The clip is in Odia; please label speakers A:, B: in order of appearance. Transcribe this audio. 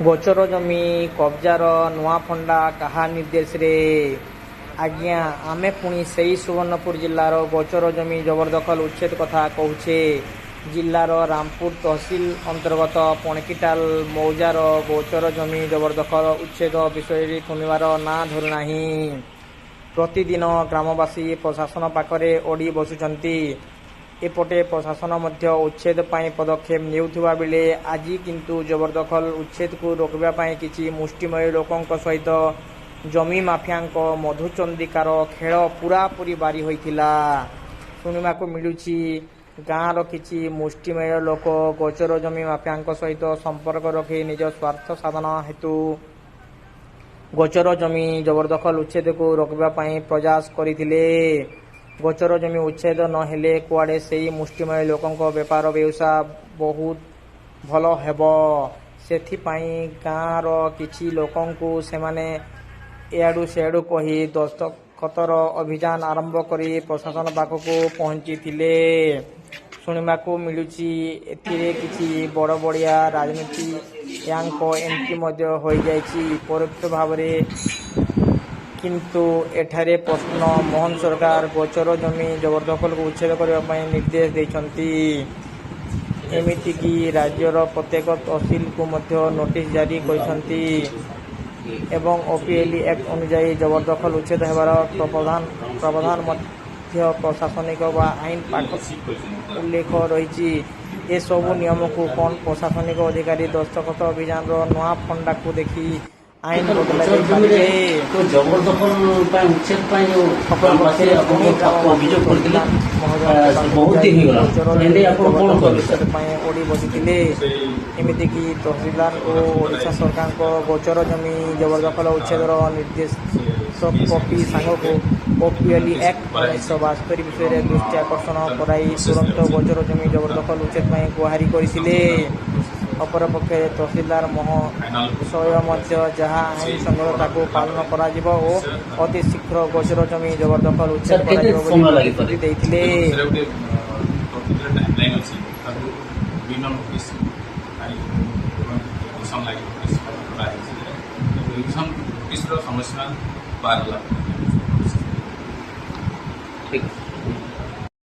A: ଗୋଚର ଜମି କବ୍ଜାର ନୂଆ ଫଣ୍ଡା କାହା ନିର୍ଦ୍ଦେଶରେ? ଆଜ୍ଞା, ଆମେ ପୁଣି ସେଇ ସୁବର୍ଣ୍ଣପୁର ଜିଲ୍ଲାର ଗୋଚର ଜମି ଜବରଦଖଲ ଉଚ୍ଛେଦ କଥା କହୁଛେ। ଜିଲ୍ଲାର ରାମପୁର ତହସିଲ ଅନ୍ତର୍ଗତ ପଣକିଟାଲ ମୌଜାର ଗୋଚର ଜମି ଜବରଦଖଲ ଉଚ୍ଛେଦ ବିଷୟରେ ଥମିବାର ନାଁ ଧରୁନାହିଁ। ପ୍ରତିଦିନ ଗ୍ରାମବାସୀ ପ୍ରଶାସନ ପାଖରେ ଅଡ଼ି ବସୁଛନ୍ତି। ଏପଟେ ପ୍ରଶାସନ ମଧ୍ୟ ଉଚ୍ଛେଦ ପାଇଁ ପଦକ୍ଷେପ ନେଉଥିବା ବେଳେ ଆଜି କିନ୍ତୁ ଜବରଦଖଲ ଉଚ୍ଛେଦକୁ ରୋକିବା ପାଇଁ କିଛି ମୁଷ୍ଟିମେୟ ଲୋକଙ୍କ ସହିତ ଜମି ମାଫିଆଙ୍କ ମଧୁଚନ୍ଦ୍ରିକାର ଖେଳ ପୂରାପୂରି ବାରି ହୋଇଥିଲା। ଶୁଣିବାକୁ ମିଳୁଛି, ଗାଁର କିଛି ମୁଷ୍ଟିମେୟ ଲୋକ ଗୋଚର ଜମି ମାଫିଆଙ୍କ ସହିତ ସମ୍ପର୍କ ରଖି ନିଜ ସ୍ୱାର୍ଥ ସାଧନ ହେତୁ ଗୋଚର ଜମି ଜବରଦଖଲ ଉଚ୍ଛେଦକୁ ରୋକିବା ପାଇଁ ପ୍ରୟାସ କରିଥିଲେ। ଗୋଚର ଜମି ଉଚ୍ଛେଦ ନ ହେଲେ କୁଆଡ଼େ ସେଇ ମୁଷ୍ଟିମେୟ ଲୋକଙ୍କ ବେପାର ବେଉସା ବହୁତ ଭଲ ହେବ। ସେଥିପାଇଁ ଗାଁର କିଛି ଲୋକଙ୍କୁ ସେମାନେ ଏଆଡ଼ୁ ସେଆଡ଼ୁ କହି ଦସ୍ତଖତର ଅଭିଯାନ ଆରମ୍ଭ କରି ପ୍ରଶାସନ ପାଖକୁ ପହଞ୍ଚିଥିଲେ। ଶୁଣିବାକୁ ମିଳୁଛି, ଏଥିରେ କିଛି ବଡ଼ ବଡ଼ିଆ ରାଜନୀତିଜ୍ଞଙ୍କ ଏଣ୍ଟ୍ରି ମଧ୍ୟ ହୋଇଯାଇଛି ପରୋକ୍ଷ ଭାବରେ। କିନ୍ତୁ ଏଠାରେ ପ୍ରଶ୍ନ, ମୋହନ ସରକାର ଗୋଚର ଜମି ଜବରଦଖଲକୁ ଉଚ୍ଛେଦ କରିବା ପାଇଁ ନିର୍ଦ୍ଦେଶ ଦେଇଛନ୍ତି। ଏମିତିକି ରାଜ୍ୟର ପ୍ରତ୍ୟେକ ତହସିଲକୁ ମଧ୍ୟ ନୋଟିସ ଜାରି କରିଛନ୍ତି ଏବଂ ଓପିଏଲ୍ଇ ଆକ୍ଟ ଅନୁଯାୟୀ ଜବରଦଖଲ ଉଚ୍ଛେଦ ହେବାର ପ୍ରାବଧାନ ମଧ୍ୟ ପ୍ରଶାସନିକ ବା ଆଇନ ପାଖ ଉଲ୍ଲେଖ ରହିଛି। ଏସବୁ ନିୟମକୁ କ'ଣ ପ୍ରଶାସନିକ ଅଧିକାରୀ ଦସ୍ତଖତ ଅଭିଯାନର ନୂଆ ଫଣ୍ଡାକୁ ଦେଖି ଆଇନ ବଦଳାଇ
B: ଗୋଚର ଜମିରେ
A: ଦେଇପାରିବେ?
B: ଯୋଉ ଜବରଦଖଲ ପାଇଁ, ଉଚ୍ଛେଦ ପାଇଁ ଯୋଉ ଗ୍ରାମବାସୀ
A: ଅପରପକ୍ଷରେ
B: ଆପଣଙ୍କ
A: ପୁଣି
B: ପାଖକୁ
A: ଗ୍ରାମବାସୀ
B: ଅଭିଯୋଗ କରିଥିଲେ,
A: ତହସିଲଦାର ମହୋଦୟଙ୍କ ପାଖକୁ
B: ବହୁତ
A: ଯାଇ
B: ଦିନ ହେଇଗଲା।
A: ଗୋଚର
B: ଏନେଇ
A: ଜମି
B: ଆପଣ କଣ
A: ଜବରଦଖଲ
B: କହିବେ
A: ଉଚ୍ଛେଦ
B: ସାର୍?
A: ପାଇଁ ଅଡ଼ି ବସିଥିଲେ। ଏମିତିକି ତହସିଲଦାରଙ୍କୁ ଓଡ଼ିଶା ସରକାରଙ୍କ ଗୋଚର ଜମି ଜବରଦଖଲ ଉଚ୍ଛେଦର ନିର୍ଦ୍ଦେଶ କପି ସାଙ୍ଗକୁ ଓପିଏଲ୍ଇ ଆକ୍ଟ 1972 ବିଷୟରେ ଦୃଷ୍ଟି ଆକର୍ଷଣ କରାଇ ତୁରନ୍ତ ଗୋଚର ଜମି ଜବରଦଖଲ ଉଚ୍ଛେଦ ପାଇଁ ଗୁହାରି କରିଥିଲେ। ଅପରପକ୍ଷରେ ତହସିଲଦାର ମହାଶୟ ମଧ୍ୟ ଯାହା ଆଇନ ସଙ୍ଗତ ତାକୁ ପାଳନ କରାଯିବ ଓ ଅତି ଶୀଘ୍ର ଗୋଚର ଜମି ଜବରଦଖଲ ଉଚ୍ଛେଦ
B: ସାର୍, କେତେ
A: କରାଯିବ ବୋଲି
B: ସମୟ
A: ପ୍ରତିଶ୍ରୁତି
B: ଲାଗିପାରେ?
A: ଦେଇଥିଲେ।
C: ସେଟା ଗୋଟେ ପର୍ଟିକୁଲାର ଟାଇମ୍ ଲାଇନ୍ ଅଛି। ତାକୁ ବିଭିନ୍ନ ନୋଟିସ୍ ପାଇଁ ରିଭିସନ୍ ଲାଗି ନୋଟିସ୍ କରାହେଇଛି। ରିଭିସନ୍ ନୋଟିସ୍ର ସମୟ ସୀମା ପାର ହେଲା ପରେ
B: ଠିକ୍।